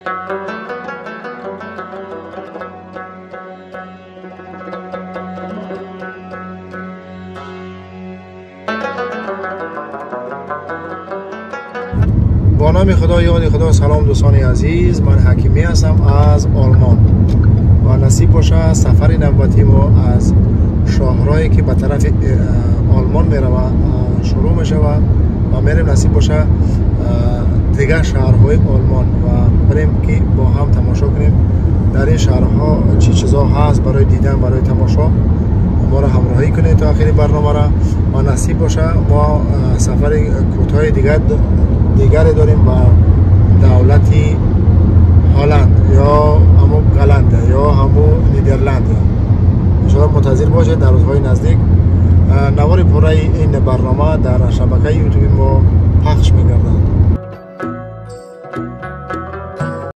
با نام خدا، یاد خدا. سلام دوستان عزیز، من حکیمی هستم از آلمان و نصیب باشه سفر نوبتی ما از شاهراهی که به طرف آلمان میروه شروع میشه و میریم نصیب باشه دیگر شهرهای آلمان و بریم که با هم تماشا کنیم در این شهرها چی چیزا هست برای دیدن، برای تماشا. ما را همراهی کنید تا آخر برنامه را و نصیب باشه ما سفر کوتاه دیگری داریم با دولتی هلند یا همو گلند یا همو نیدرلند. انشاءالله منتظر باشید در روزهای نزدیک نوار پوره این برنامه در شبکه یوتیوب ما پخش می‌گردد.